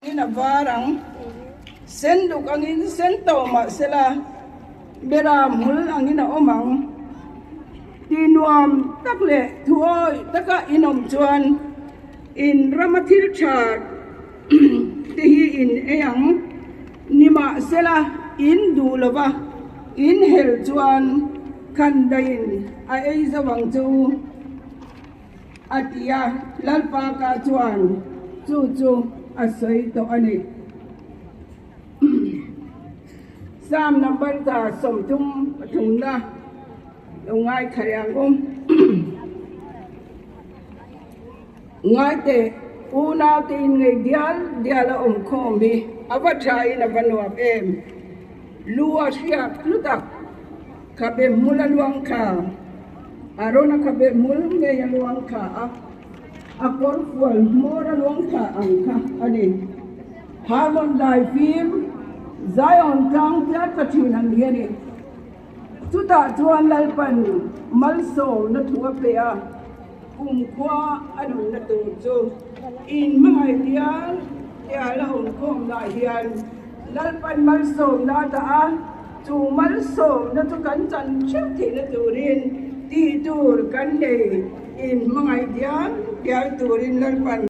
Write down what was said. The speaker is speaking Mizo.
In a var ang, sen duk angin sen tawh mah sela, bera hmul angin a awm ang. Ti nuam tak leh thuawi taka in awm chuan in rama thil tha te hi in ei ang. Nimahsela in duh lova in hel chuan khandaiin a ei zo ang che u. A ti a, Lalpa ka chuan chu chu a sawi tawh a ni. Psalm number 33 na lo ngaithla leh ang u. Ngai teh, unaute in ngei dial dial a awm khawm hi a va tha in a va nuam em. Lu a hriat hlutak khabe hmul a luang thla. Arona khabe hmul ngei a luang thla a, a kawr fual hmawr a luang thla ang kha a ni. Harmon dai fim Zion tlang tiat ta thin ang hi a ni. Chutah chuan Lalpan malsawmna thu a pe a, kumkhua a nunna tur chu in hmangaih dial dial a awm khawmnaah hian Lalpan malsawmna a dah a, chu malsawmna chu kan chan theuh theihna turin tih tur kan nei in hmangaih dial dial turin Lalpan.